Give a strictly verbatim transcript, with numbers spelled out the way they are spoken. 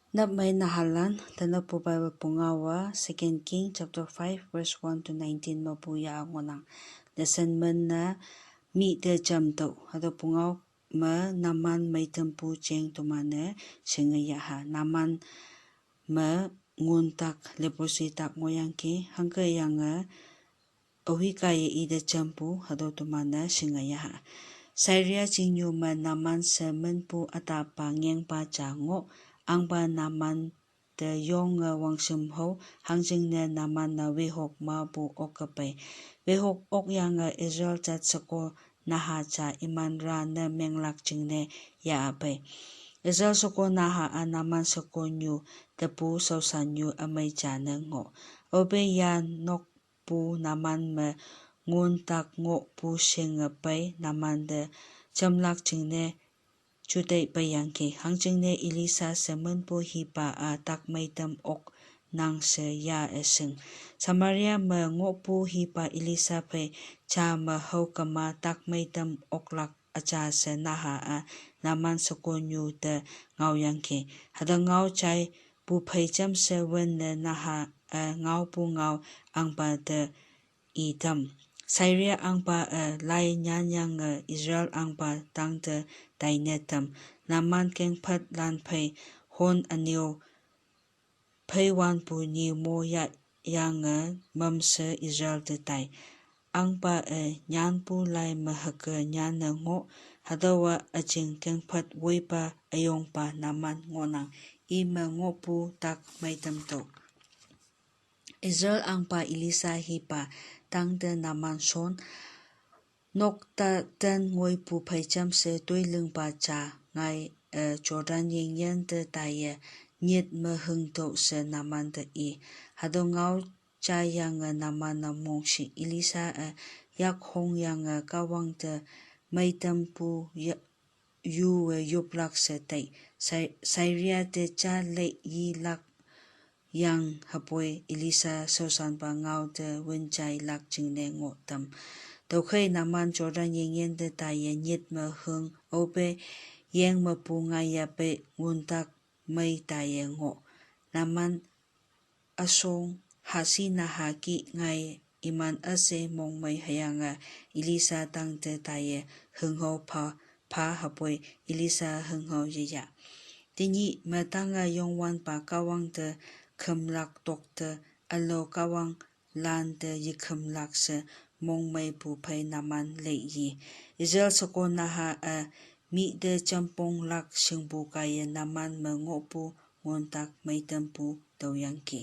Nap mei nahalan, tana pu Bible pungao wa, Second King chapter five verse one to nineteen ma pu ya ngonang. Lesson men na mi te jam tau, hado pungao ma Naman mei tempu jeng tumane, shinge ya ha. Naman ma ngun tak, leprosy tak ngoyang ki, hangke yang, eh, Ohi ka ye ide jampu hado tumana shinga yaha. Syria jinyu ma Naman se menpu atapa ngengpa ja ngo, angpa Naman te yong nga wangsim ho, hangjing ne Naman na wehok ma pu ok kapai. Wehok ok yang nga Israel jat seko naha ja iman ra ne menglak jing ne ya apai. Israel seko naha a Naman seko nyu tepu sausan nyu amai ja ne ngo. Obe ya nok pu Naman me ngun tak ngo pu shinge pai Naman de jamlak jingne jutai pai yangki. Hangjingne Elisa se menpu hipa a tak meitem ok nang se ya esing. Samaria me ngo pu hipa Elisa pai ja me hau kama tak meitem ok lak aja se naha a Naman seko nyu te ngao yangki. Hada ngao jai pu pai jam se wen ne naha a ngao pu ngao angpa te i tam. Syria angpa a lai nyan yang a Israel angpa tang te tai ne tam. Naman kengpat lan pai hon anio pai wan pu ni mo ya yang a mam se Israel te tai. Angpa a nyan pu lai me hake nyan ne ngo, hadawa a jing kengpat wei pa ayong pa Naman ngo nang, i me ngo pu tak meitem to. Israel angpa Elisa hipa tang te Naman son, nok ta ten ngoi pu pai jam se toi ling pa ja ngai, eh, Jordan yeng yen te ta ye nyit me hung to se Naman te i. Hado ngao ja yang, eh, Naman na mong shi Elisa, eh, yak hong yang, eh, kawang te meitem pu ya, yu we yup lak se tai. Sy-, Syria te ja le yi lak yang hapoi Elisa sausan pa ngao te wen jai lak jingne ngo tam. Tau khai Naman Jordan yeng yen te ta ye nyit me hung ope yeng me pu ngai ya pe ngun tak mei ta ye ngo. Naman asong hasi naha ki ngai iman ase mong mei hayang a Elisa tang te ta ye hung ho pa pa hapoi Elisa hung ho ye ya. Tinyi me tang a yong wan pa kawang te khem lak tok te alo kawang lan te ye khem lak se mong mei pu pai Naman le yi. Israel seko naha a mi te jampong lak shing pu ka ye Naman me ngo pu ngon tak meitem pu tau yangki.